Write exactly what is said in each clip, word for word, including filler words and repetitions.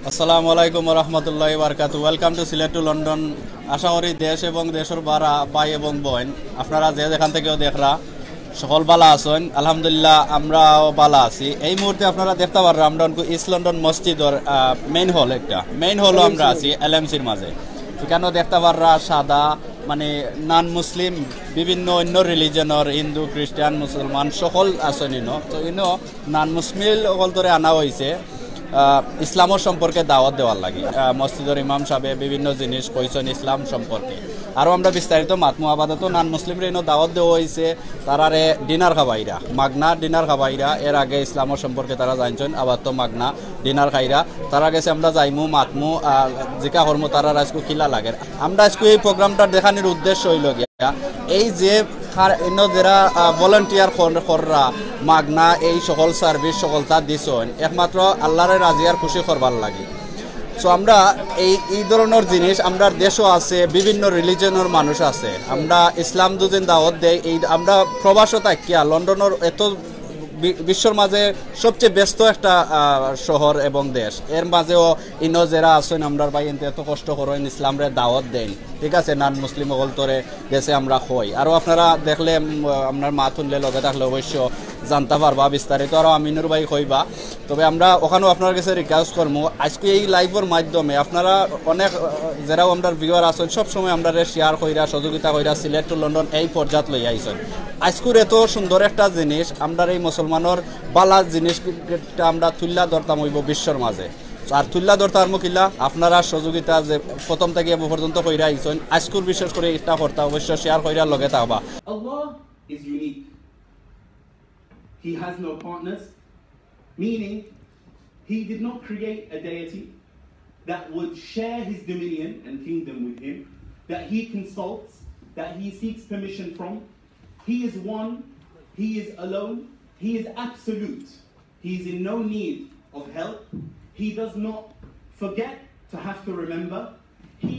আসসালামু আলাইকুম ওয়া রাহমাতুল্লাহি ওয়া বারাকাতুহু। Welcome to Sylhet to London। আশা করি দেশ এবং দেশর বারা ভাই এবং বইন, আপনারা যে যেখান থাকিও দেখরা, সকল বালা আছইন। আলহামদুলিল্লাহ, আমরাও বালা আছি। এই মুহূর্তে আপনারা দেখতা পাররা, আমরা অনকু ইস্ট লন্ডন মসজিদর, আহ, মেইন হল, একটা মেইন হলও আমরা আছি এলএমসির মাঝে। এখানেও দেখতা পাররা সাদা, মানে, নন মুসলিম, বিভিন্ন অন্য রিলিজনর, হিন্দু, খ্রিস্টান, মুসলমান সকল আছইন ইনো। তো ইনো নন মুসলিম অকলতরে আনা অইছে, আহ, ইসলামর সম্পর্কে দাওয়াত দেওয়ার লাগি। আহ, মসজিদর ইমাম সাহেবে বিভিন্ন জিনিস কইছইন ইসলাম সম্পর্কে। আরও আমরা বিস্তারিত মাতমু। আপাতত নন মুসলিমরে ইনো দাওয়াত দেওয়া অইছে, তারারে ডিনার খাবাইরা, মাগনা ডিনার খাবাইরা। এর আগে ইসলামর সম্পর্কে তারা জানছইন, আবার তো মাগনা ডিনার খাইরা। তারার গেছে আমরা যাইমু, মাতমু, আহ, জিকা করমু তারার আইজকু কিলা লাগের। আমরা আইজকু এই প্রোগ্রামটা দেখানির উদ্দেশ্য অইলো গিয়া, এই যে খার-, ইনো যেরা, আহ, ভলান্টিয়ার কর-, কররা, মাগনা এই সকল সার্ভিস সকলতা দিছইন, একমাত্র আল্লাহরে রাজি আর খুশি করবার লাগি। তো আমরা এই, এই ধরনর জিনিস আমরার দেশও আছে, বিভিন্ন রিলিজনর মানুষ আছে। আমরা ইসলাম দুদিন দাওয়াত দেই, এই আমরা প্রবাসও থাকিয়া লন্ডনর এত বি-, বিশ্বর মাঝে সবচেয়ে ব্যস্ত একটা, আহ, শহর এবং দেশ, এর মাঝেও ইনো যেরা আছইন আমরার ভাইয়াইন্তে এত কষ্ট করইন, ইসলামরে দাওয়াত দেইন, ঠিক আছে, নন মুসলিম অকলতরে গেছে আমরা কই। আরও আপনারা দেখলে, উম, আপনার মাত হুনলে লগে থাকলে অবশ্য জানতা পারবা বিস্তারিত, আরও আমিনুর ভাই কইবা। তবে আমরা অখানও আপনার গেছে রিকোয়েস্ট করমু, আইজকু এই লাইভর মাধ্যমে আপনারা অনেক, আহ, যেরাও আমরার ভিউয়ার আছইন, সব সময় আমরারে শেয়ার কইরা, সহযোগিতা কইরা সিলেট টু লন্ডন এই পর্যায়ত লইয়া আইছইন। আইজকুর এত সুন্দর একটা জিনিস, আমরার এই মুসলমানর বালা জিনিস একটা আমরা তুল্লা ধরতাম অইবো বিশ্বর মাঝে। আর তুল্লা ধরতাম অইবো কিলা, আপনারা সহযোগিতা যে প্রথম থাকি এব পর্যন্ত কইরা আইছইন, আইজকুর বিশেষ করি একটা করতা, অবশ্য শেয়ার কইরা লগে থাকবা। Allah is unique. He has no partners, meaning he did not create a deity that would share his dominion and kingdom with him, that he consults, that he seeks permission from. He is one, he is alone, he is absolute. He is in no need of help. He does not forget to have to remember. He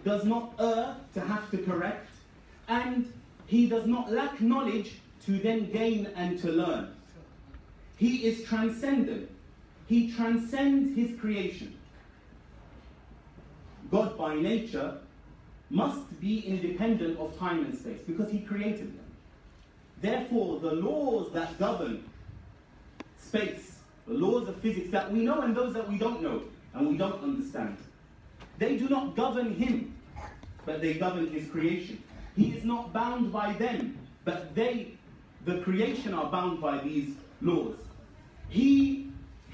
does not err to have to correct. And he does not lack knowledge to then gain and to learn. He is transcendent. He transcends his creation. God by nature must be independent of time and space because he created them. Therefore, the laws that govern space, the laws of physics that we know and those that we don't know and we don't understand, they do not govern him, but they govern his creation. He is not bound by them, but they, the creation, are bound by these laws. He,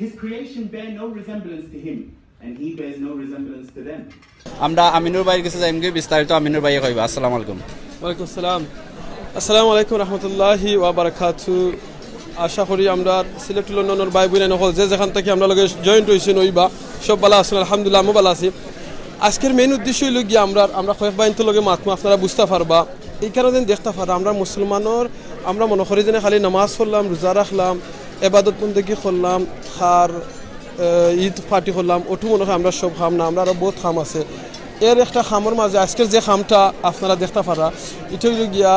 his creation bear no resemblance to him, and he bears no resemblance to them. আমরা আমিনুর ভাইর গেছে যাইমুগি, বিস্তারিত আমিনুর ভাইয়ে কইবা। আসসালামু আলাইকুম। ওয়ালাইকুম আসসালাম। আসসালামু আলাইকুম রহমতুল্লাহি ওয়া বারাকাতু। আশা করি আমরা সিলেট টু লন্ডনর ভাই বইন অকল যে যেখান থাকি আমরার লগে জয়েন্ট অইছইন অইবা, সব বালা আছইন, আলহামদুলিল্লাহ, আমিও বালা আছি। আইজকুর মেইন উদ্দেশ্য অইলো গিয়া আমরা, আমরা কয়েক ভাইয়াইন্তর লগে মাতমু, আপনারা বুঝতা পারবা। এই কারণে দেখতা পাররা, আমরা মুসলমানর, আমরা মনো করি যেন খালি নামাজ পড়লাম, রোজা রাখলাম, এবাদত বন্দেগি করলাম, আর, আহ, ঈদ পার্টি করলাম, অটু মনো অয় আমরার সব কাম না, আমরার আরও বউত কাম আছে। এর একটা কামর মাঝে আইজকুর যে কামটা আপনারা দেখতা পাররা, ইটা অইলো গিয়া,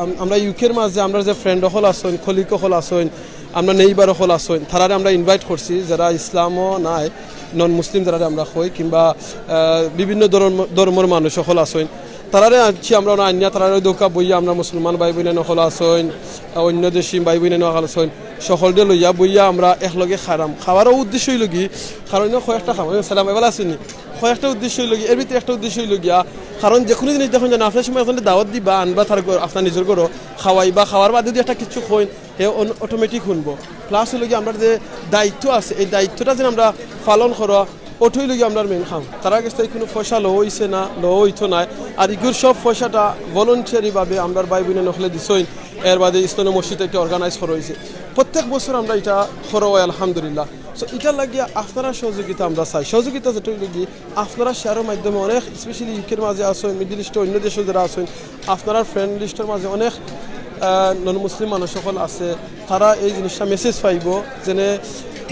আম-, আমরা ইউকের মাঝে আমরার যে ফ্রেন্ড অকল আছইন, কলিগ অকল আছইন, আমরা নেইবার অকল আছইন, তারারে আমরা ইনভাইট করছি, যেরা ইসলামও নায়, নন মুসলিম যেরারে আমরা কই, কিংবা, আহ, বিভিন্ন ধর্ম, ধর্মর মানুষ অকল আছইন, তারারে আনছি আমরা, ওরা আনিয়া তারারে দোকা বইয়া আমরা মুসলমান ভাই বইন অকল আছইন, আহ, অন্য দেশি ভাই বইন অকল আছইন, সকলরে লইয়া বইয়া আমরা একলগে খাইরাম। খাওয়ারও উদ্দেশ্য অইলো গি, কারণ ইনো কয়েকটা খাওয়া, সালাম, এবার আসেনি, কয়েকটা উদ্দেশ্য অইলো গি, এর ভিতরে একটা উদ্দেশ্য অইলো গিয়া, কারণ যে কোনো জিনিস দেখইন যেন আপনার সময় একজনরে দাওয়াত দিবা, আনবা তার ঘর, আপনার নিজর ঘরো, খাওয়াইবা, খাওয়ার বাদে যদি একটা কিছু কইন, হে অন-, অটোমেটিক হুনবো। প্লাস অইলো গি, আমরার যে দায়িত্ব আছে, এই দায়িত্বটা যেন আমরা পালন করা, অটাউ অইলো গি আমরার মেইন কাম। তারার গেছ থাকি কুনু পয়সা লওয়া অইছে না, লওয়া অইতো নায়। আর ইগুর সব পয়সাটা ভলান্টিয়ারি ভাবে আমরার ভাই বইন অকলে দিছইন। এর বাদে ইসলামী মসজিদ একটা অর্গানাইজ করা অইছে। প্রত্যেক বছর আমরা ইটা করা অয়, আলহামদুলিল্লাহ। So, ইটার লাগিয়া আপনারার সহযোগিতা আমরা চাই। সহযোগিতা যেটা অইলো গি, আপনারা শেয়ারর মাধ্যমে অনেক, স্পেশালি ইউকের মাঝে আছইন, মিডল ইস্টর অন্য দেশো যেরা আছইন, আপনারার ফ্রেন্ড লিস্টর মাঝে অনেক, আহ, নন মুসলিম মানুষ অকল আছে, তারা এই জিনিসটা মেসেজ পাইবো, যেনে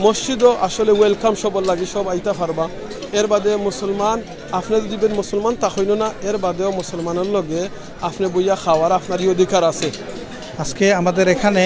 মসজিদও আসলে ওয়েলকাম সবর লাগি, সব আইতা পারবা। এর বাদে মুসলমান, আপনে যদি ইভেন মুসলমান থাকইন না, এর বাদেও মুসলমানর লগে আপনে বইয়া খাওয়ার আপনারই অধিকার আছে। আজকে আমাদের এখানে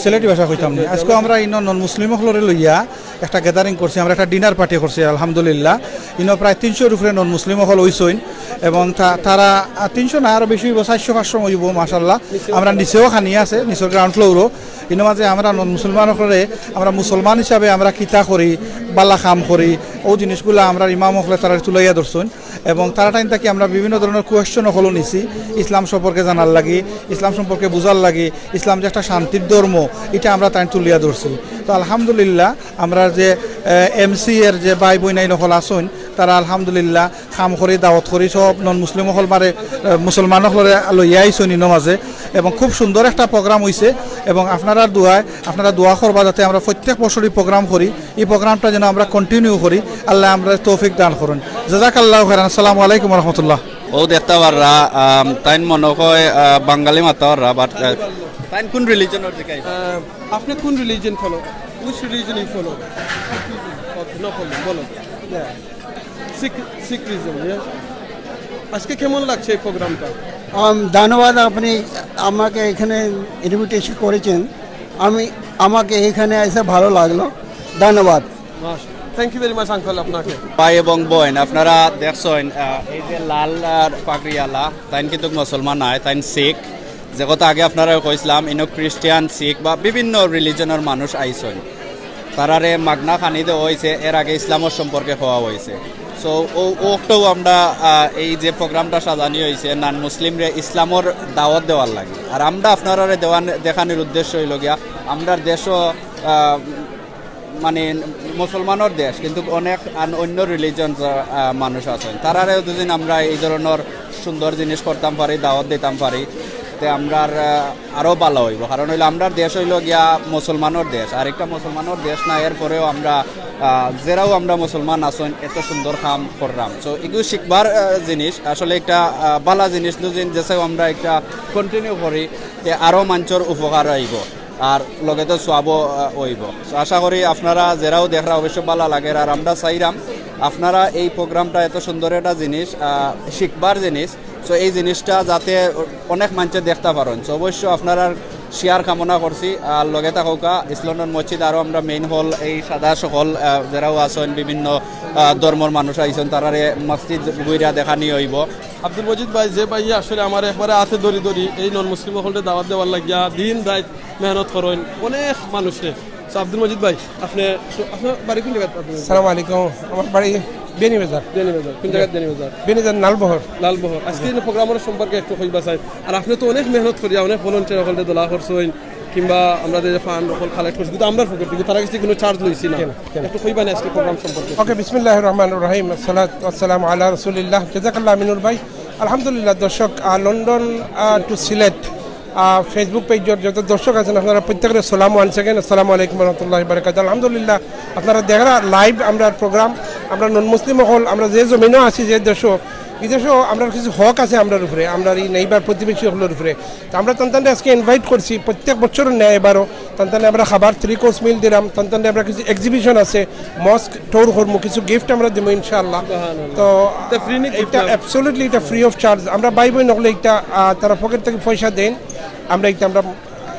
সিলেটি ভাষা কইতাম না। আজকে আমরা ইনো নন মুসলিম অকলরে লইয়া একটা গ্যাদারিং করছি, আমরা একটা ডিনার পার্টি করছি আলহামদুলিল্লাহ। ইনো প্রায় তিনশোর উপরে নন মুসলিম অকল অইছইন এবং তা-, তারা, আহ, তিনশো না, আরো বেশি অইবো, চাইরশো পাঁচশো অইবো মাশাআল্লাহ। আমরা নিচেও খানি আছে, নিচর গ্রাউন্ড ফ্লোরও। ইনো মাঝে আমরা নন মুসলমান অকলরে, আমরা মুসলমান হিসাবে আমরা কিতা করি, বালা কাম করি, অউ জিনিসগুলা আমরার ইমাম অকলে তারারে তুলাইয়া ধরছইন। এবং তারা টাইম থাকি আমরা বিভিন্ন ধরনের কোয়েশ্চন অকলও নিছি, ইসলাম সম্পর্কে জানার লাগি, ইসলাম সম্পর্কে বুঝার লাগি, ইসলাম যে একটা শান্তির ধর্ম, ইটা আমরা তাইন তুলিয়া ধরছি। তো আলহামদুলিল্লাহ, আমরা যে, আহ, এমসি এর যে ভাই বইনাইন অকল আছইন, তারা আলহামদুলিল্লাহ কাম করি, দাওয়াত করি, সব নন মুসলিম অকল মারে, আহ, মুসলমান অকলরে লইয়া আইছইন ইনো মাঝে। এবং খুব সুন্দর একটা প্রোগ্রাম অইছে। এবং আপনারার দোয়ায়, আপনারা দোয়া করবা যাতে আমরা প্রত্যেক বছরই প্রোগ্রাম করি, এই প্রোগ্রামটা যেন আমরা কন্টিনিউ করি। আল্লাহ আমরা তৌফিক দান করুন। জাযাকাল্লাহু খাইরান। আসসালামু আলাইকুম ওয়া রাহমাতুল্লাহ। ও দেখতা পাররা, আম, তাইন মনে কয়, আহ, বাঙালি মাততা পাররা, but, আহ, তাইন কোন রিলিজনর দিকে? আহ, আপনি কোন religion follow? Which religion you follow? Okay, no problem, বলো। Sikh, Sikhism, yeah. আজকে কেমন লাগছে এই প্রোগ্রামটা? আম, ধন্যবাদ, আপনি আমাকে এখানে ইনভিটেশন করেছেন। আমি, আমাকে এখানে এসে ভালো লাগলো। ধন্যবাদ। Thank you very much, uncle, আপনাকে। ভাই এবং বইন, আপনারা দেখছইন, আহ, এই যে লাল আর পাগড়িওয়ালা, তাইন কিন্তু মুসলমান নায়, তাইন শিখ। যে কথা আগে আপনারারে কইছলাম, ইনো খ্রিস্টান, শিখ বা বিভিন্ন রিলিজনর মানুষ আইছইন। তারারে মাগনা খানি দেওয়া অইছে, এর আগে ইসলামর সম্পর্কে কওয়া অইছে। So, ও, অউটাউ আমরা, আহ, এই যে প্রোগ্রামটা সাজানি অইছে, নন মুসলিমরে ইসলামর দাওয়াত দেওয়ার লাগি। আর আমরা আপনারারে দেওয়ান-, দেখানির উদ্দেশ্য অইলো গিয়া, আমরার দেশও, আহ, মানে মুসলমানর দেশ, কিন্তু অনেক আন-, অন্য রিলিজনস, আহ, মানুষ আছইন। তারারেও যদি আমরা এই ধরনর সুন্দর জিনিস করতাম পারি, দাওয়াত দিতাম পারি, তে আমরার, আহ, আরো ভালা অইবো। কারণ অইলো আমরার দেশ অইলো গিয়া মুসলমানর দেশ, আর একটা মুসলমানর দেশ না, এরপরেও আমরা, আহ, যেরাও আমরা মুসলমান আছইন, এত সুন্দর কাম কররাম। So, এগু শিখবার, আহ, জিনিস, আসলে একটা, আহ, ভালা জিনিস, দুদিন যেসাও আমরা একটা কন্টিনিউ করি, তে আরো মানষর উপকার অইবো। আর লগে তো সওয়াবও, আহ, অইবো। So, আশা করি আপনারা যেরাও দেখরা অবশ্য ভালা লাগের। আর আমরা চাইরাম আপনারা এই প্রোগ্রামটা এত সুন্দর একটা জিনিস, আহ, শিখবার জিনিস। So, এই জিনিসটা যাতে অনেক মানষে দেখতা পারইন। So, অবশ্য আপনারার শেয়ার কামনা করছি। আর লগে থাকউক্কা, ইস্ট লন্ডন মসজিদ আরও আমরা মেইন হল, এই সাদা সকল, আহ, যেরাও আছইন, বিভিন্ন, আহ, ধর্মর মানুষ আইছইন, তারারে মসজিদ ঘুরিয়া দেখানি অইবো। আব্দুল মজিদ ভাই, যে ভাইয়ে আসলে আমারে একবারে আতে ধরি ধরি এই নন মুসলিম অকলরে দাওয়াত দেওয়ার লাগিয়া দিন রাইত মেহনত করইন অনেক মানুষে। So, আব্দুল মজিদ ভাই, আপনি, আপনার বাড়ি কোন জায়গাত আব্দুল মজিদ ভাই? সালাম আলাইকুম। আমার বাড়ি বিয়ানীবাজার। বিয়ানীবাজার। কোন জায়গাত বিয়ানীবাজার? বিয়ানীবাজার লালবহর। লালবহর। আজকে এই প্রোগ্রামর সম্পর্কে একটু কইবা চাই। আর আপনি তো অনেক মেহনত করিয়া, অনেক ভলান্টিয়ার অকলরে দলা করছইন, কিংবা আমরা যে ফান্ড অকল কালেক্ট করছি, কিন্তু আমরার পকেট থাকি, তারার গেছে কোনো চার্জ লইছি না। কেন, কেন? একটু কইবা না আজকে প্রোগ্রাম সম্পর্কে? ওকে, বিসমিল্লাহির রহমানির রহিম। আসসালাতু ওয়াসসালামু আলা রাসূলিল্লাহ। জাযাকাল্লাহ মিনুর ভাই। আলহামদুলিল্লাহ, দর্শক, আহ, লন্ডন, আহ, to সিলেট, আহ, Facebook পেজর যত দর্শক আছইন, আপনারা প্রত্যেকরে সালাম, once again, আসসালামু আলাইকুম ওয়া রাহমাতুল্লাহি ওয়া বারাকাতুহু। আলহামদুলিল্লাহ, আপনারা দেখরা লাইভ আমরার প্রোগ্রাম, আমরা নন মুসলিম অকল, আমরা যে জমিনো আছি, যে দেশো, বিদেশো আমরার কিছু হক আছে আমরার উপরে, আমরার এই নেইবার প্রতিবেশী অকলর উপরে। তো আমরা তান তানরে আজকে ইনভাইট করছি, প্রত্যেক বছরর ন্যায় এবারও তান তানরে আমরা খাবার থ্রি কোর্স মিল দিরাম, তান তানরে আমরা কিছু এক্সিবিশন আছে, মস্ক ট্যুর করমু, কিছু গিফট আমরা দিমু ইনশাআল্লাহ। সুবহানাল্লাহ। তো এটা ফ্রি নি গিফট এটা না? অ্যাবসলিউটলি এটা ফ্রি অফ চার্জ। আমরা ভাই বইন অকলে একটা, আহ, তারা পকেট থাকি পয়সা দেইন, আমরা এটা আমরা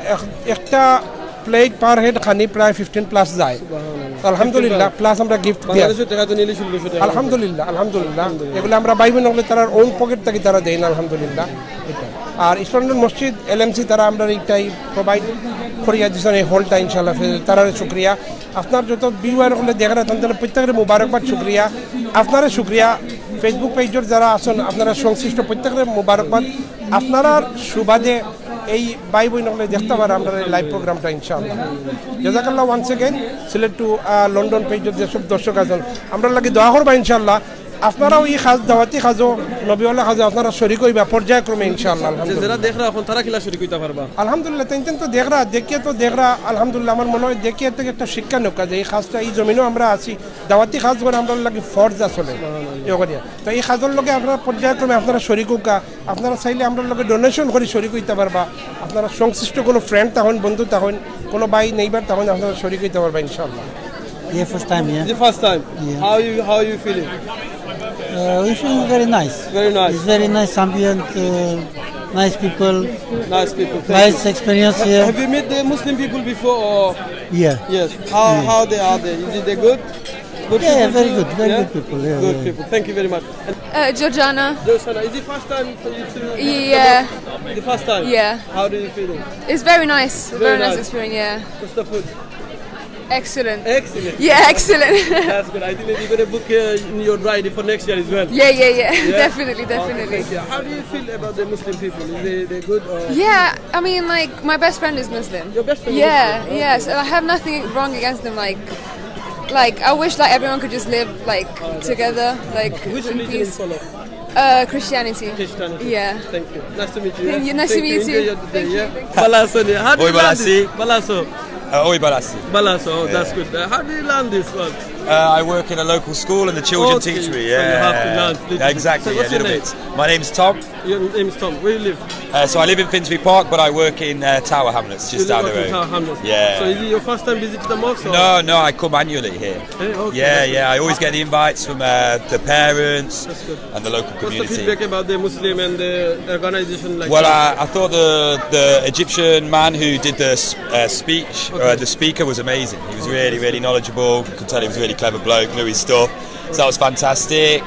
এক-, একটা প্লেট পার হেড খানি প্রায় ফিফটিন প্লাস যায়। সুবহানাল্লাহ। তো আলহামদুলিল্লাহ, প্লাস আমরা গিফট দিয়া। বাংলাদেশের টাকা তো নিলে ষোলোশো টাকা। আলহামদুলিল্লাহ, আলহামদুলিল্লাহ। আলহামদুলিল্লাহ। এগুলা আমরা ভাই বইন অকলে তারার ওন পকেট থাকি তারা দেইন, আলহামদুলিল্লাহ। এটা। আর ইস্ট লন্ডন মসজিদ, এলএমসি, তারা আমরারে ইটাই প্রোভাইড করিয়া দিছইন এই হলটা, ইনশাআল্লাহ, ফে-, তারারে শুকরিয়া। আপনার যত ভিউয়ার অকলে দেখরা, তান তানরে প্রত্যেকরে মুবারকবাদ, শুকরিয়া। আপনারে শুকরিয়া। Facebook পেজর যারা আছইন, আপনারা সংশ্লিষ্ট প্রত্যেকরে মুবারকবাদ। আপনারার সুবাদে এই ভাই বইন অকলে দেখতা পাররা আমরার এই লাইভ প্রোগ্রামটা ইনশাআল্লাহ। জাযাকাল্লাহ once again, সিলেট to, আহ, লন্ডন পেজর যেসব দর্শক আছইন, আমরার লাগি দোয়া করবা ইনশাআল্লাহ। আপনারাও এই কাজ, দাওয়াতি কাজও, নবীওয়ালা কাজও আপনারা শরিক অইবা পর্যায়ক্রমে ইনশাআল্লাহ। যে আলহামদুলিল্লাহ। যারা দেখরা অখন, তারা কিলা শরিক অইতা পারবা? আলহামদুলিল্লাহ, তাইন তাইন তো দেখরা, দেখিয়া তো দেখরা, আলহামদুলিল্লাহ, আমার মনে হয় দেখিয়া তো একটা শিক্ষা নেউক্কা যে এই কাজটা, এই জমিনো আমরা আছি, দাওয়াতি কাজ করা আমরার লাগি ফরজ আসলে। ইয়ে করিয়া। তো এই কাজর লগে আপনারা পর্যায়ক্রমে আপনারা শরিক অউক্কা, আপনারা চাইলে আমরার লগে ডোনেশন করি শরিক অইতা পারবা, আপনারা সংশ্লিষ্ট কোনো ফ্রেন্ড থাকইন, বন্ধু থাকইন, কোনো ভাই নেইবার থাকইন, আপনারা শরিক অইতা পারবা ইনশাআল্লাহ। Yeah, first time here. The first time. Yeah. How you, how you feeling? Uh, we feel very nice. Very nice. It's very nice ambient, uh, nice people, Nice people. Thank nice you. Experience Ha-, here. Have you met the Muslim people before, or? Yeah. Yes. How how they are they? Is it they good? Good Yeah, people very too? good, very Yeah? good people, yeah, Good yeah. people. Thank you very much. And Uh, Georgiana. Georgiana, is it first time for you to? Yeah. The first time. Yeah. How do you feel? It's very nice. Very, Very nice nice. Experience. Yeah. What's the food? Excellent. Excellent. Yeah, excellent. That's good. I think that you're gonna book uh, your ride for next year as well. Yeah, yeah, yeah. Yeah? Definitely, Okay, definitely. thank you. How do you feel about the Muslim people? Is they they good or? Yeah, I mean, like, my best friend is Muslim. Your best friend is Yeah, Muslim? yeah. Okay. So I have nothing wrong against them. Like, like I wish like everyone could just live like together, like Which in religion you peace. Follow? Uh, Christianity. Christianity. Yeah. Thank you. Nice to meet you. Thank you. Nice to Thank meet you. Enjoy your day, Thank you. Yeah? Balaso, yeah. How do Oi, you learn Balasi. this? Balaso. Uh, oi, Balasi. Balaso. Oh, that's Yeah. Good. Uh, how do you learn this one? Uh, I work in a local school and the children Okay, teach me. so you Yeah, have to learn little bit. Exactly. So what's Yeah, your little name? Bit. My name's Tom. Your name is Tom. Where you live? Uh, so I live in Finsbury Park, but I work in uh, Tower Hamlets, just You down live the up in road. Tower Hamlets. Yeah. So is it your first time visit the mosque? Or? No, no, I come annually here. Eh, okay, Yeah, that's yeah. I always get the invites from uh, the parents That's good. and the local What's the community. Feedback about the Muslim and the organization? Like Well, that? I, I thought the the Egyptian man who did the s- uh, speech, uh, the speaker, was amazing. He was really, really knowledgeable. You could tell he was a really clever bloke, knew his stuff. So that was fantastic.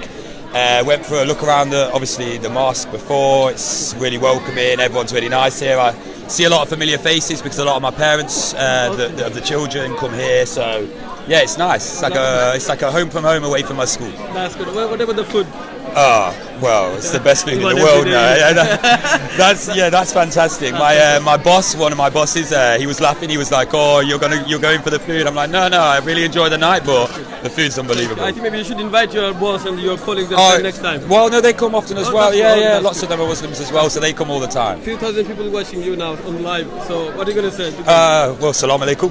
Uh, went for a look around the obviously the mosque before. It's really welcoming. Everyone's really nice here. I see a lot of familiar faces because a lot of my parents uh, the, the, of the children come here. So yeah, it's nice. It's like a it's like a home from home away from my school. That's good. What, what about the food? Ah, well, it's the best food in What the world every now. day? Yeah, that- that's yeah, that's fantastic. My uh, my boss, one of my bosses, uh, he was laughing. He was like, "Oh, you're gonna you're going for the food." I'm like, "No, no, I really enjoy the night, but the food's unbelievable." I think maybe you should invite your boss and your colleagues and Oh, friends next time. Well, no, they come often as Oh, well. that's Yeah, good. yeah. That's Lots good. Of them are Muslims as well, so they come all the time. Few thousand people watching you now on live. So what are you gonna say? To them? Uh, well, salam alaikum.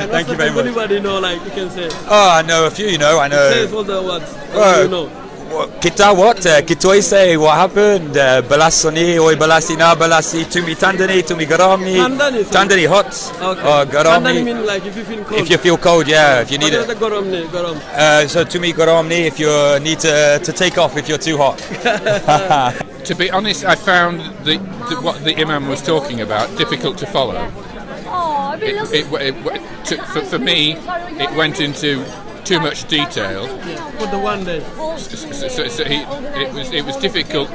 And Thank you very does much. Anybody know, like, you can say. Oh, I know a few, you know. I know. Say all the words. Oh. You know. What, kita what? Uh, kitoise, what happened? Uh, balasoni, oi balasi, na balasi, tumi tandani, tumi garami. Tandani, sir. Tandani hot. Okay. Uh, garami. Tandani mean, like, if you feel cold. If you feel cold, yeah. If you need What it. About the garam ne, garam. Uh, so tumi garami, if you need to, to take off if you're too hot. To be honest, I found the, the, what the imam was talking about difficult to follow. Oh, I've been It, looking it, it, it, to, for, for me, it went into too much detail. For the one day. So, so, so he, it was it was difficult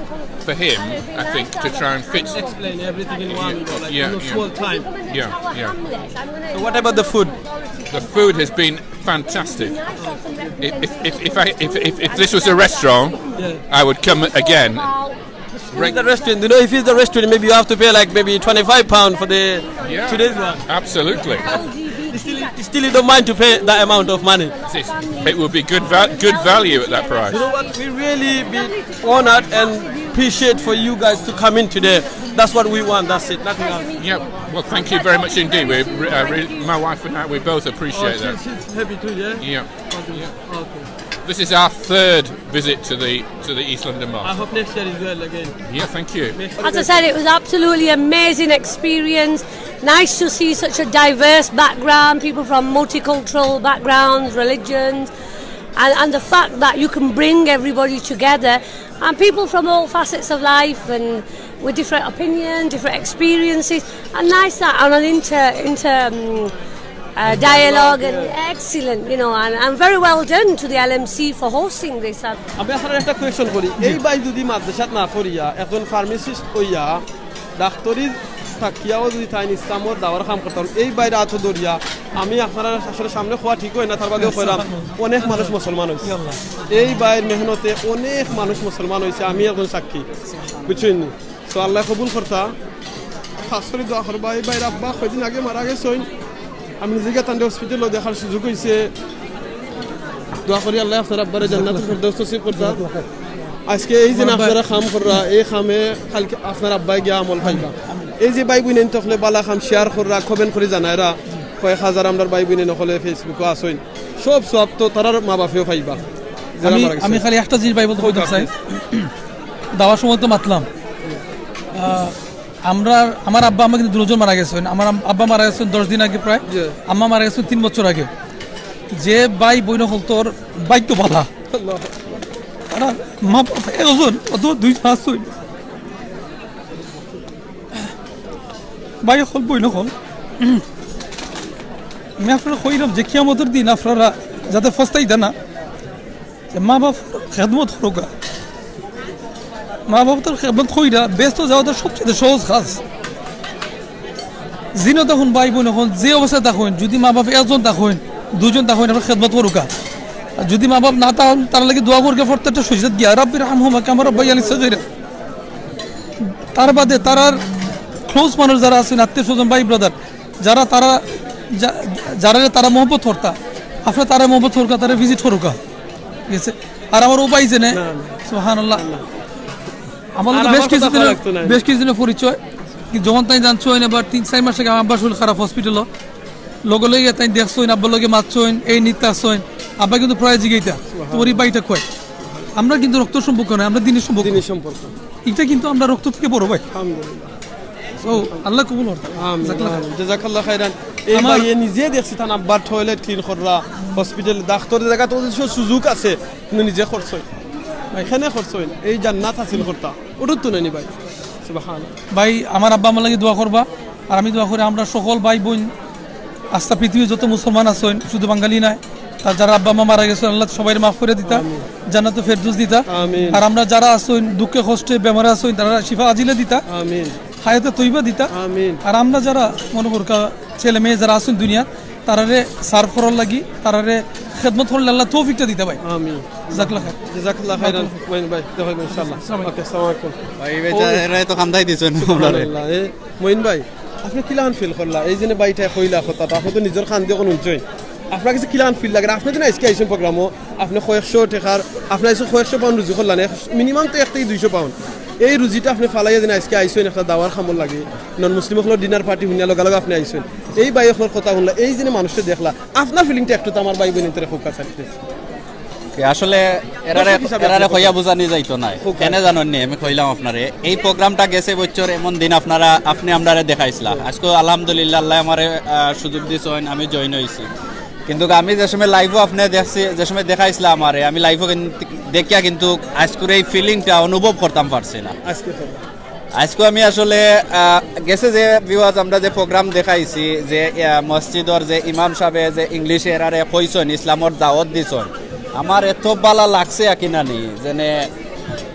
for him, I think, to try and fit. Explain everything in one go, like, Yeah, in a yeah. Small time. Yeah, yeah. So what about the food? The food has been fantastic. If, if, if, if, I, if, if this was a restaurant, Yeah. I would come again. If it's the restaurant, you know, if it's the restaurant, maybe you have to pay, like, maybe twenty-five pound for the Yeah. Today's one. Absolutely. Still, still, you don't mind to pay that amount of money. It would be good va- good value at that price. You know what? We really be honored and appreciate for you guys to come in today. That's what we want. That's it. Nothing else. Yeah. Well, thank you very much indeed. We, re- uh, re- my wife and I, we both appreciate Oh, that. she's, she's happy too, yeah? Yeah. Okay. This is our third visit to the to the East London I Mosque. Hope next year as well again. Yeah. Thank you. Next As I said, it was absolutely amazing experience. Nice to see such a diverse background, people from multicultural backgrounds, religions, and, and the fact that you can bring everybody together, and people from all facets of life and with different opinions, different experiences, and nice that on an inter inter um, uh, dialogue and excellent, you know, and, and very well done to the L M C for hosting this. আমি আপনার একটা কোয়েশ্চন করি। এই ভাই যদি মাদ্রাসাত না পড়িয়া একজন ফার্মাসিস্ট হইয়া ডাক্তারি থাকিয়াও যদি তাই ইসলামর দাওয়ার কাম করতাম, এই ভাইর আতো ধরিয়া আমি আপনারা আসলে সামনে খোয়া ঠিক হয় না, তার বাদেও কইরাম অনেক মানুষ মুসলমান হইছে। এই ভাইর মেহনতে অনেক মানুষ মুসলমান হইছে, আমি একজন সাক্ষী, বুঝছেন নি? তো আল্লাহ কবুল করতা। খাস করি দোয়া করবা, এই ভাইর আব্বা কয়দিন আগে মারা গেছইন। আমি নিজে গিয়া তানরে হসপিটালো দেখার সুযোগ হইছে। দোয়া করি আল্লাহ আপনার আব্বারে জান্নাতুল ফেরদৌস নসিব করতা। আজকে এই যে আপনারা কাম কররা, এই কামে কালকে আপনার আব্বায় গিয়া আমল পাইবা। এই যে ভাই বইনাইন তকলে বালা কাম শেয়ার কররা, কমেন্ট করি জানাইরা, কয়েক হাজার আমরার ভাই বইনাইন অকলে Facebook-ও আছইন, সব সওয়াব তো তারার মা বাপেও পাইবা। যারা আমি মারা গেছে। আমি খালি একটা জিনিস ভাই বলতে বলতে চাই। দাওয়ার সময় তো মাতলাম। আহ, আমরা আমার আব্বা আম্মা কিন্তু দুজন মারা গেছেন। আমার আম- আব্বা মারা গেছেন দশ দিন আগে প্রায়। জি। আম্মা মারা গেছেন তিন বছর আগে। যে ভাই বইন অকলতর ভাগ্য বালা। আল্লাহ। তারা মা বাপ একজন, অত দুই পাঁচ ছয়। ভাই অকল বইন অকল। আমি আপনারারে কইলাম যে কিয়ামতর দিন আপনারা যাতে পস্তাইতা না, যে মা বাপ খেদমত করউক্কা। মা বাপর খেদমত কইরা বেহেস্তো যাওয়াটা সবচেয়ে সহজ কাজ। যেনো থাকইন ভাই বইন, অখন যে অবস্থায় থাকইন, যুদি মা বাপ একজন থাকইন, দুইজন থাকইন, আপনারা খেদমত করউক্কা। আর যুদি মা বাপ না থাকইন, তারার লাগি দোয়া করউক্কা, প্রত্যেকটা সইজদাত গিয়া, "রাব্বির হামহুমা কামা রাব্বায়ানি সগীরা।" তার বাদে তারার close মানুষ যারা আছইন, আত্মীয় স্বজন, ভাই brother, যারা তারা যা-, যারারে তারা মহব্বত করতা, আপনারা তারারে মহব্বত করউক্কা, তারারে visit করউক্কা, ঠিক আছে? আর আমার উপায় যে নেই, না, না। সুবহানাল্লাহ। আমার লগে আর বেশ আমার কথা কিছুদিনের, কওয়া লাগতো না। বেশ কিছুদিনের পরিচয়, কিন্তু যখন তাইন জানছইন, এবার তিন চাইর মাস আগে আমার আব্বার শরীর খারাপ, hospital-ও, লগে লগে তাইন দেখছইন, আব্বার লগে মাতছইন, এই নিতা আছইন, আব্বা কিন্তু প্রায় জিগাইতা, "তোমার এই ভাইটা কই?" আমরা কিন্তু রক্ত সম্পর্ক নয়, আমরা দিনের সম্পর্ক। দিনের সম্পর্ক। এটা কিন্তু আমরা রক্ত থেকে বড় ভাই। আলহামদুলিল্লাহ। So, আল্লাহ কবুল করতা। আমিন, জাযাকাল্লাহ। আমিন। জাযাকাল্লাহ খাইরান। এই আমার ভাইয়ে নিজে দেখছি, তান আব্বার toilet clean কররা, hospital, ডাক্তারের জাগাত অবশ্য সুযোগ আছে, কিন্তু নিজে করছইন। ভাই। এখানে করছইন, এই জান্নাত হাসিল করতা। ওটার তো নানি ভাই। সুবহান। ভাই, আমার আব্বা আমার লাগি দোয়া করবা, আর আমি দোয়া করি আমরা সকল ভাই বইন, আস্তা পৃথিবীর যত মুসলমান আছইন, শুধু বাঙালি নায়, তার যারা আব্বা আম্মা মারা গেছইন, আল্লাহ সবাইরে মাফ করি দিতা, আমিন। জান্নাতুল ফেরদৌস দিতা। আমিন। আর আমরা যারা আছইন দুঃখে কষ্টে বেমারে আছইন, তারারে শিফা আজিলা দিতা। আমিন। হায়াতে তৈবা দিতা। আমিন। আর আমরা যারা মনে করউক্কা ছেলে মেয়ে যারা আছইন দুনিয়াত, তারারে serve করার লাগি, তারারে খেদমত করার লাগি আল্লাহ তৌফিকটা দিতা ভাই। আমিন। জাযাকাল্লাহ খাইর। জাযাকাল্লাহ খাইরান, মঈন ভাই, দেখা অইবো ইনশাআল্লাহ। আসসালামু আলাইকুম। ওকে, আসসালামু আলাইকুম। ভাই, ভাই, ও। এরারে তো কান্দাই দিছইন আমরারে। সুবহানাল্লাহ। এ, মঈন ভাই, আপনে কিলাখান feel করলা? এই যে ভাইটায় কইলা কথাটা, আপনে তো নিজর কান দি অখন হুনছইন। আপনার কাছে কিলাখান feel লাগে? আপনে তো না আইজকে আইছইন program-ও, আপনে কয়েকশো টেকার, আপনে আইজকে কয়েকশো pound রুজি করলা না, এক, minimum তো এক থাকি দুইশো pound। এই রুজিটা আপনে ফালাইয়া যেন আইজকে আইছইন একটা দাওয়ার কামর লাগি, non-Muslim অকলর dinner party হুনিয়া লগে লগে আপনে আইছইন। এই ভাই অকলর কথা হুনলা, এই যে মানুষরে দেখলা, আপনার feeling-টা একটু তো আমার ভাই বইনতরে কউক্কা চাইতে। কি আসলে এরারে, দর্শক হিসাবে এরারে আপনি কইয়া কইবেন। বুঝানি যাইতো নায়। খুব কেনে ভালো। জানইন নি, আমি কইলাম আপনারে, এই program-টা গেছে বছর এমন দিন আপনারা, আপনে আমরারে দেখাইছলা। আজকে আলহামদুলিল্লাহ, আল্লায় আমারে, আহ, সুযোগ দিছইন, আমি join অইছি। কিন্তু আমি যে সময় live-ও আপনে দেখছি, যে সময় দেখাইছলা আমারে, আমি live-ও কিন্তু দেখিয়া কিন্তু আজকুর এই feeling-টা অনুভব করতাম পারছি না। আজকে তো আজকে আমি আসলে, আহ, গেছে যে viewers আমরা যে program দেখাইছি, যে, আহ, মসজিদর যে ইমাম সাবে যে English-এ এরারে কইছইন, ইসলামর দাওয়াত দিছইন, আমার এত বালা লাগছে আর কি নানি, যেনে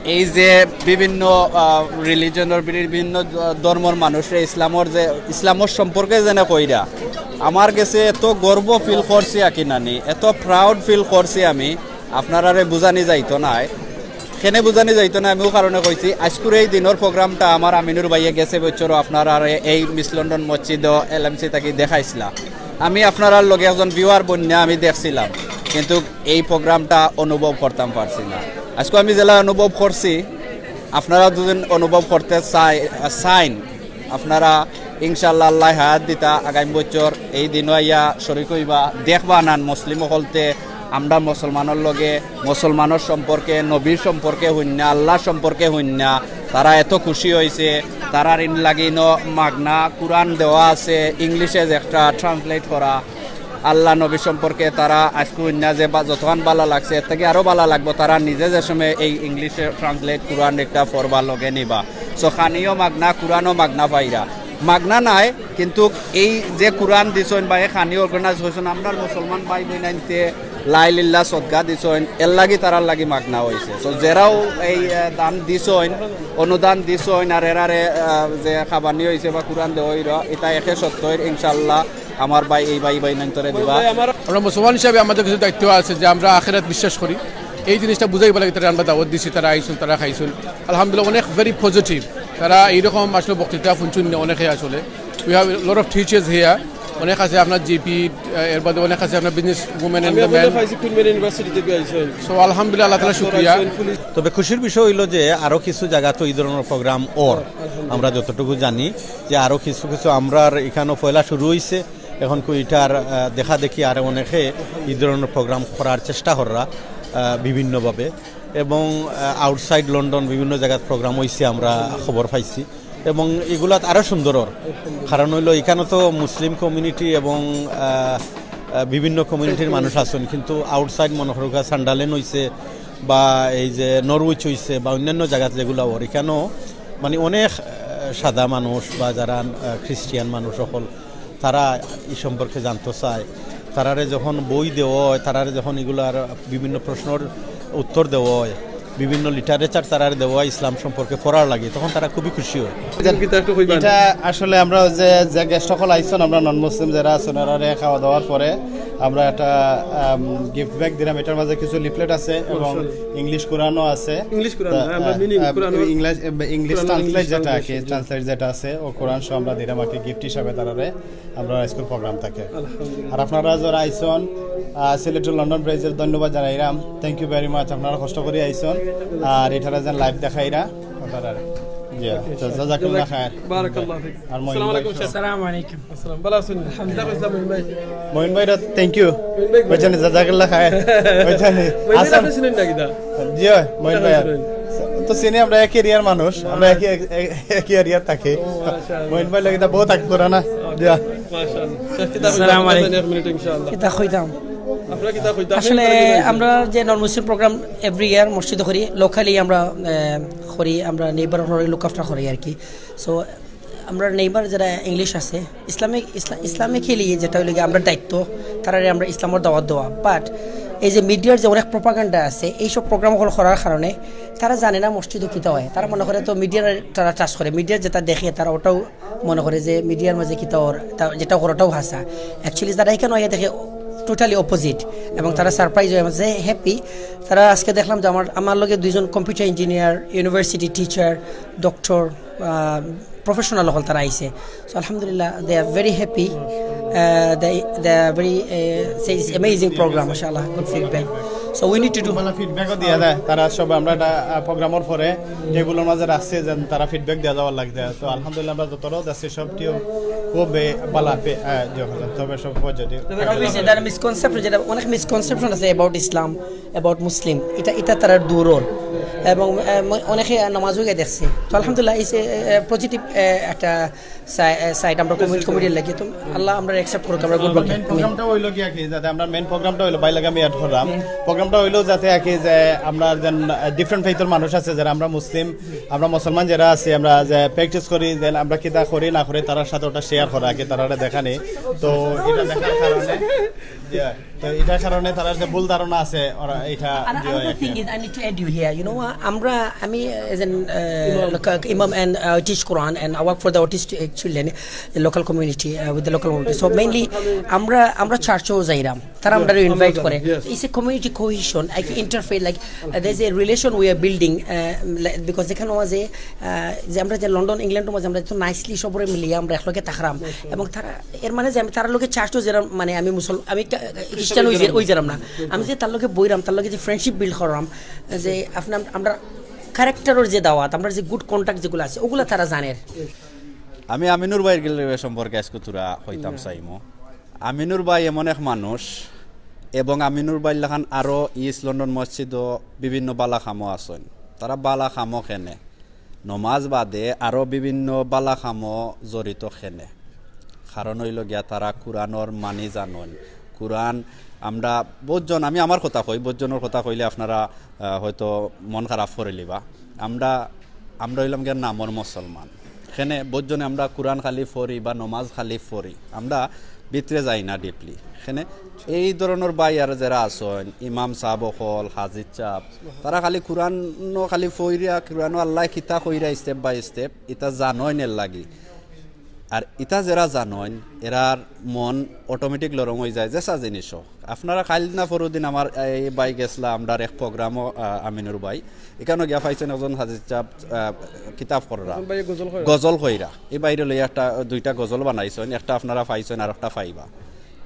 এই যে বিভিন্ন, আহ, religion-র বিভিন্ন ধর্মর মানুষরে ইসলামর যে, ইসলামর সম্পর্কে যেনে কইরা, আমার গেছে এত গর্ব feel করছি আর কি নানি, এত proud feel করছি আমি। আপনারারে বুঝানি যাইতো নায়। কেনে বুঝানি যাইতো নায়, আমি অউ কারণে কইছি, আজকুর এই দিনর program-টা আমার আমিনুর ভাইয়ে গেছে বছরও আপনারারে এই Miss London মসজিদো LMC থাকি দেখাইছলা। আমি আপনারার লগে একজন viewer বইন্না আমি দেখছিলাম, কিন্তু এই program-টা অনুভব করতাম পারছি না। আজকে আমি যেলা অনুভব করছি, আপনারা যদি অনুভব করতে চাই-, চাইন, আপনারা ইনশাআল্লাহ আল্লায় হায়াত দিতা, আগামী বছর এই দিনও আইয়া শরিক অইবা, দেখবা নান মুসলিম অকলতে আমরা মুসলমানর লগে, মুসলমানর সম্পর্কে, নবীর সম্পর্কে হুইন্না, আল্লাহর সম্পর্কে হুইন্না, তারা এত খুশি অইছে। তারার ইন লাগি ইনো মাগনা কুরআন দেওয়া আছে, English-এ যে একটা translate করা। আল্লাহ নবী সম্পর্কে তারা আজকে হুইন্না যে বা-, যতখান বালা লাগছে, এর থাকি আরো বালা লাগবো। তারা নিজে যে সময় এই English-এ translate কুরআন একটা পড়বা লগে নিবা। So, খানিও মাগনা, কুরআনও মাগনা পাইরা। মাগনা নায়, কিন্তু এই যে কুরআন দিছইন বা এই খানি organize করছইন, আমরার মুসলমান ভাই বইনাইন্তে লা ইলাহা ইল্লাল্লাহ সদকা দিছইন, এর লাগি তারার লাগি মাগনা অইছে। So, যেরাও এই, আহ, দান দিছইন, অনুদান দিছইন, আর এরারে, আহ, যে খাবানি অইছে বা কুরআন দেওয়া অইরা, ইটা একে সত্তইর, ইনশাআল্লাহ, আমার ভাই, এই ভাই বইনাইন্তরে দিবা। ভাই, আমার আমরা মুসলমান হিসাবে আমাদের কিছু দায়িত্ব আছে যে আমরা আখেরাত বিশ্বাস করি। এই জিনিসটা বুঝাইবার লাগি তারারে আমরা দাওয়াত দিছি, তারা আইছইন, তারা খাইছইন। আলহামদুলিল্লাহ, অনেক very positive। তারা এইরকম আসলে বক্তৃতা হুনছইন না অনেকে আসলে। We have a lot of teachers here। অনেক আছে আপনার GP, আহ, এর বাদে অনেক আছে আপনার business women and আমি the men। পাইছি কুইন মেরি ইউনিভার্সিটি থাকি আইছইন। So, আলহামদুলিল্লাহ, আল্লাহ তাআলা শুকরিয়া। তবে খুশির বিষয় অইলো যে আরো কিছু জাগাত এই ধরনর program অর। আমরা যতটুকু জানি যে আরো কিছু কিছু, আমরার ইখানো পয়লা শুরু অইছে, এখন কুইটার, আহ, দেখা দেখি আরো অনেকে এই ধরনর program করার চেষ্টা কররা, আহ, বিভিন্নভাবে। এবং, আহ, outside London বিভিন্ন জাগাত program অইছে, আমরা খবর পাইছি। এবং ইগুলাত আরো সুন্দর অর। কারণ অইলো, ইখানো তো মুসলিম community এবং, আহ, আহ, বিভিন্ন community-র মানুষ আছইন, কিন্তু outside মনে করউক্কা সান্ডারল্যান্ড অইছে বা এই যে নরউইচ অইছে বা অইন্যান্য জাগাত যেগুলা অর, ইখানো মানে অনেক, আহ, সাদা মানুষ বা যারা, আহ, খ্রিস্টিয়ান মানুষ অকল, তারা ই সম্পর্কে জানতো চায়। তারারে যখন বই দেওয়া হয়, তারারে যখন এগুলার বিভিন্ন প্রশ্নর উত্তর দেওয়া হয়, বিভিন্ন লিটারেচার তারারে দেওয়া হয় ইসলাম সম্পর্কে পড়ার লাগি, তখন তারা খুবই খুশি হয়। এটা আসলে আমরা যে, যে গেস্ট সকল আইছন, আমরা নন মুসলিম যারা আছন, ওনারে খাওয়া দাওয়ার পরে আমরা একটা গিফট ব্যাগ দিলাম। এটার মাঝে কিছু লিফলেট আছে এবং ইংলিশ কোরআনও আছে। ইংলিশ কোরআন, হ্যাঁ, আমরা মিনিং কোরআন, ইংলিশ, ইংলিশ কোরআন, ট্রান্সলেট যেটা আর কি, ট্রান্সলেট যেটা আছে, ও কোরআন সহ আমরা দিলাম আর কি গিফট হিসাবে তারারে। আমরা স্কুল প্রোগ্রাম থাকে। আলহামদুলিল্লাহ। আর আপনারা যারা আইছন, আহ, সিলেট টু লন্ডন ব্রিজের ধন্যবাদ জানাইরাম। Thank you very much। আপনারা কষ্ট করি আইছন। আর এটারে যেন লাইভ দেখাইরা আপনারা। জি, তো জাজাকুল্লাহ খায়ের। বারাকাল্লাহ ফিক। আর মহিন আসসালামু ভাই আলাইকুম, সহ। আসসালামু আলাইকুম। আসসালাম, ভালো আছেন? আলহামদুলিল্লাহ, মহিন ভাই। মহিন ভাইরে thank you। মহিন ভাই, বুঝছেন, জাজাকুল্লাহ খায়ের। বুঝছেন? মহিন ভাই, আসসালাম। আপনি চিনেন নাকি দা? জি, মহিন ভাই। তো চিনি, আমরা এক এরিয়ার মানুষ, আমরা একই, এক, এক, একই এরিয়ার থাকি। ও, মাশাআল্লাহ। মহিন ভাই লাগে তা বহুত আগে করা না। জি। মাশাআল্লাহ। আসসালামু আলাইকুম। এক মিনিট ইনশাআল্লাহ। কিতা কইতাম? আপনারা কিতা কইতাম? আসলে আমরা যে নন মুসলিম প্রোগ্রাম এভরি ইয়ার মসজিদে করি, লোকালি আমরা, আহ, করি, আমরা নেইবার লুক আফটার করি আর কি। সো আমরা নেইবার যারা ইংলিশ আছে, ইসলামিক, ইসলা-, ইসলামিক হিলি যেটা হইল গিয়ে আমরা দায়িত্ব, তারারে আমরা ইসলামের দাওয়াত দেওয়া। বাট এই যে মিডিয়ার যে অনেক প্রপাগান্ডা আছে, এইসব প্রোগ্রাম করার কারণে তারা জানে না মসজিদও কিতা হয়। তারা মনে করে তো মিডিয়ার, তারা ট্রাস্ট করে, মিডিয়ার যেটা দেখে তারা ওটাও মনে করে যে মিডিয়ার মাঝে কিতা ওর, তা-, যেটা ওর ওটাও হাসা। অ্যাকচুয়ালি তারা এখানে হয়ে দেখে টোটালি অপোজিট, এবং তারা সারপ্রাইজ হয়ে মাঝে হ্যাপি। তারা আজকে দেখলাম যে আমার, আমার লগে দুইজন computer engineer, university teacher, doctor, professional হকল তারা আইছে। So আলহামদুলিল্লাহ, they are very happy। Uh, they, they are very, uh, say it's amazing program, mashallah, good feedback. So we need to do. ভালো ফিডব্যাকও দিয়া দেয় তারা সব। আমরা একটা, আহ, প্রোগ্রামের পরে টেবিলের মাঝে রাখছি যে তারা ফিডব্যাক দিয়া যাওয়ার লাগছে। তো আলহামদুলিল্লাহ, আমরা যতটাও যাচ্ছি সবটিও খুব, এ, ভালো পে-, আহ, ইয়ে হলো, তবে সব positive. Obviously, there are misconception, যেটা অনেক মিসকনসেপশন আছে about ইসলাম, about মুসলিম, এটা, এটা তারা দূর ওর। এবং, আহ, ম-, অনেকে নামাজও গিয়ে দেখছে। তো আলহামদুলিল্লাহ, এই যে, আহ, পজিটিভ, আহ, একটা সাই-, আহ, সাইড আমরা কমিউনিটি, কমিউনিটির লাগি। তো আল্লাহ আমরা অ্যাকসেপ্ট করুক, আমরা গুড ওয়ার্কে। মেইন প্রোগ্রামটা হইলো কি আর কি, যাতে আমরা মেইন প্রোগ্রামটা হইলো বাইলাগা মিয়াট করলাম। প্রোগ্রামটা হইলো যাতে আর কি যে আমরা যেন, আহ, ডিফারেন্ট ফেইথের মানুষ আছে, যারা আমরা মুসলিম, আমরা মুসলমান যারা আছি, আমরা যে প্র্যাকটিস করি, দেন আমরা কিতা করি না করি, তারার সাথে ওটা শেয়ার করা আর কি, তারারে দেখানি। তো এটা দেখার কারণে, ইয়া, তো এটার কারণে তারার যে ভুল ধারণা আছে, ওরা এটা And ইয়ে হয় another আর কি। Thing is, I need to add you here. You know, uh, আমরা, আমি, uh, as an, uh, local imam and, uh, teach Quran and I work for the autistic children, the local community, uh, with the local community. So mainly আমরা, আমরা চার্চেও যাইরাম, তারা আমরা ইনভাইট করে। It's a community cohesion, like interfaith, like, uh, there's a relation we are building, uh, like, because যেখানে মাঝে, আহ, যে আমরা যে লন্ডন, ইংল্যান্ডের মাঝে আমরা তো নাইসলি সবরে মিলিয়ে আমরা একলগে থাকরাম, এবং তারা, এর মানে যে আমি তার লগে চার্চও যেরাম, মানে আমি মুসল-, আমি কা-, খ্রিস্টান ওই যে, ওই যেরাম না, আমি যে তার লগে বইরাম, তার লগে যে ফ্রেন্ডশিপ বিল্ড করলাম, যে আপনার, আমরা ক্যারেক্টারের যে দাওয়াত, আমরা যে গুড কন্ট্যাক্ট যেগুলো আছে, ওগুলা তারা জানের। আমি আমিনুর ভাইর গেলে সম্পর্কে আজকে তোরা হইতাম চাইমো। আমিনুর ভাই এমন এক মানুষ, এবং আমিনুর ভাইর লাখান আরও ইস্ট লন্ডন মসজিদও বিভিন্ন বালা কামও আছইন। তারা বালা কামও কেনে, নমাজ বাদে আরও বিভিন্ন বালা কামও জড়িত কেনে। কারণ অইলো গিয়া তারা কুরআনর মানি জানইন। কুরআন আমরা বউতজন, আমি আমার কথা কই, বউতজনর কথা কইলে আপনারা, আহ, হয়তো মন খারাপ করিলিবা। আমরা, আমরা অইলাম গিয়া নামর মুসলমান। কেনে বউতজনে আমরা কুরআন খালি পড়ি বা নমাজ খালি পড়ি, আমরা ভিতরে যাই না ডিপলি। কেনে এই ধরনর ভাই আর যেরা আছইন, ইমাম সাব অকল, হাজির সাব, তারা খালি কুরআনও খালি পড়িয়া, কুরআনও আল্লায় কিতা কইরা step by step, ইতা জানইন এর লাগি। আর ইতা যেরা জানইন, এরার মন অটোমেটিক লরম অইযায়, যেসা জিনিস হোক। আপনারা কাইল না পরুদিন আমার এই ভাই গেছলা, আমরার এক প্রোগ্রামও, আহ, আমিনুর ভাই, ইখানো গিয়া পাইছইন একজন হাজির সাব, আহ, কিতাব কররা, গজল কইরা। গজল কইরা। এই ভাইরে লইয়া একটা, দুইটা গজল বানাইছইন, একটা আপনারা পাইছইন, আর একটা পাইবা।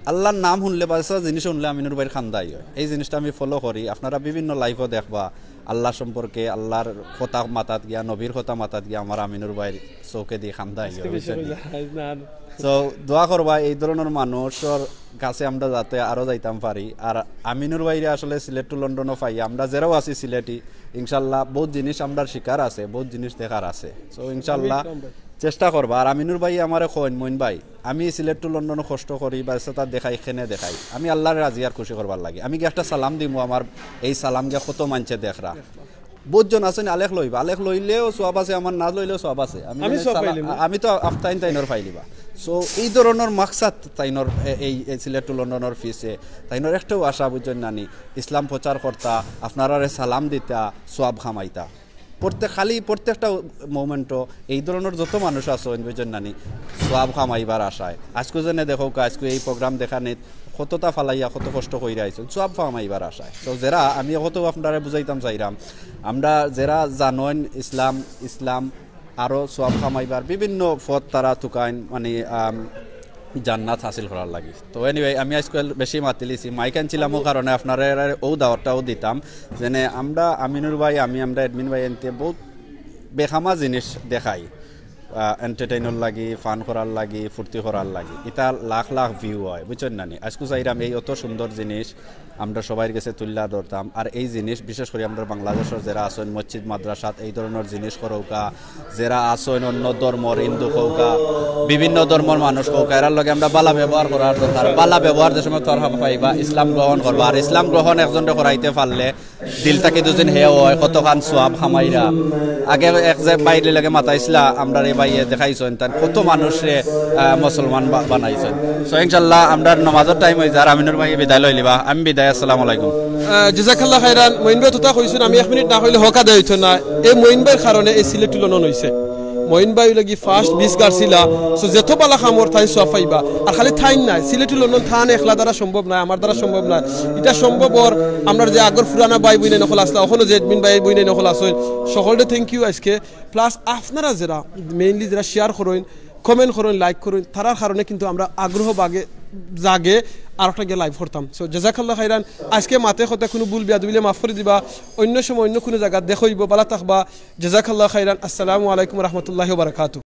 আল্লার নাম হুনলে বা যেসা জিনিস হুনলে আমিনুর ভাইর কান্দা আয়। এই জিনিসটা আমি ফলো করি, আপনারা বিভিন্ন লাইভও দেখবা। আল্লা সম্পর্কে, আল্লার কথা মাতাত গিয়া, নবীর কথা মাতাত গিয়া আমার আমিনুর ভাইর চউখেদি কান্দা আয়, বুঝছইন নি? So, দোয়া করবা এই ধরনর মানুষর কাছে আমরা যাতে আরো যাইতাম পারি। আর আমিনুর ভাইরে আসলে সিলেট to লন্ডনও পাই, আমরা যেরাও আছি সিলেটি, ইনশাল্লাহ বউত জিনিস আমরার শিখার আছে, বউত জিনিস দেখার আছে। So, ইনশাল্লাহ চেষ্টা করবা। আর আমিনুর ভাই আমারে কইন, "মইন ভাই, আমি সিলেট to লন্ডনও কষ্ট করি, বা সেটা দেখাই, কেনে দেখাই, আমি আল্লারে রাজি আর খুশি করবার লাগি। আমি গিয়া একটা সালাম দিমু, আমার এই সালাম গিয়া কত মানষে দেখরা।" বহুত জন আছইন, আলেখ লইবা, আলেখ লইলেও সওয়াব আছে, আমার না লইলেও সওয়াব আছে। আমি আমি মানে সওয়াব সালাম, পাইলিমু। আমি তো আফতাইন তাইনর পাইলিবা। So, এই ধরনর মাকসাদ তাইনর এ-, এই, এই সিলেট টু লন্ডনর পিছে, তাইনর একটাউ আশা, বুঝছইন নানি, ইসলাম প্রচার করতা, আপনারারে সালাম দিতা, সওয়াব কামাইতা। প্রত্যেক, খালি প্রত্যেকটা মোমেন্টো এই ধরনর যত মানুষ আছইন, বুঝছইন নানি, সওয়াব কামাইবার আশায়। আজকু যেনে দেখউক্কা, আজকু এই প্রোগ্রাম দেখানিত কততা ফালাইয়া, কত কষ্ট কইরা আইছইন, সওয়াব কামাইবার আশায়। তো যেরা, আমি কত আপনারারে বুঝাইতাম চাইরাম, আমরা যেরা জানইন ইসলাম, ইসলাম আরো সওয়াব কামাইবার বিভিন্ন পথ তারা তুকাইন, মানে, আম, জান্নাত হাসিল করার লাগি। তো anyway, আমি আজকাল বেশি মাতিলিছি, মাইক আনছিলাম, ও কারণে আপনারারে অউ দাওয়াতটাও দিতাম। যেনে আমরা আমিনুর ভাই, আমি, আমরা অ্যাডমিন ভাই এনতে বহুত বেখামা জিনিস দেখাই, আহ, এন্টারটেইনর লাগি, ফান করার লাগি, ফুর্তি করার লাগি। ইতা লাখ লাখ ভিউ অয়, বুঝছইন নানি? আজকু চাইরাম এই অত সুন্দর জিনিস আমরা সবাইর গেছে তুলিয়া ধরতাম। আর এই জিনিস বিশেষ করি আমরা বাংলাদেশর যেরা আছইন মসজিদ মাদ্রাসাত এই ধরনর জিনিস করউক্কা, যেরা আছইন অন্য ধর্মর, হিন্দু কউক্কা, বিভিন্ন ধর্মর মানুষ কউক্কা, এরার লগে আমরা বালা ব্যবহার করার দরকার। বালা ব্যবহার যে সময় তোর পাইবা, ইসলাম গ্রহণ করবা। আর ইসলাম গ্রহণ একজনরে করাইতে পারলে দিল থাকি দুজন হে অয়, কতখান সওয়াব কামাইরা। আগে এক যে ভাইর লগে মাতাইছিলা, আমরার এই ভাইয়ে দেখাইছইন, তান কত মানুষরে, আহ, মুসলমান বা-, বানাইছইন। So, ইনশাল্লাহ, আমরার নমাজর টাইম অইযার, আমিনুর ভাইয়ে বিদায় লইলিবা। আমি বিদায়, আসসালামু আলাইকুম। আহ, জাযাকাল্লাহ খাইরান। মঈন ভাই অততা কইছইন, আমি এক মিনিট না কইলে হক আদায় অইতো না। এই মঈন ভাইর কারণে এই সিলেট টু লন্ডন অইছে। মঈন ভাই অইলো গি ফার্স্ট বিশ গার্ছিলা। So, যত বালা কামর তাইন সওয়াব পাইবা। আর খালি তাইন নায়, সিলেট টু লন্ডন তান একলা দ্বারা সম্ভব নায়, আমার দ্বারা সম্ভব নায়। ইটা সম্ভব অর আমরার যে আগর পুরানা ভাই বইনাইন অকল আছলা, অখনো যে অ্যাডমিন ভাই বইনাইন অকল আছইন, সকলরে thank you আজকে। Plus আপনারা যেরা mainly যেরা share করইন, comment করইন, like করইন, তারার কারণে কিন্তু আমরা আগ্রহ বাগে জাগে আর একটা গিয়া live করতাম। So, জাযাকাল্লাহ খাইরান। আজকে মাতে কথা কুনু ভুল বেয়াদবি অইলে মাফ করি দিবা, অন্য সময় অন্য কুনু জাগাত দেখা অইবো, বালা থাকবা। জাযাকাল্লাহ খাইরান। আসসালামু আলাইকুম ওয়া রাহমাতুল্লাহি ওয়া বারাকাতুহু।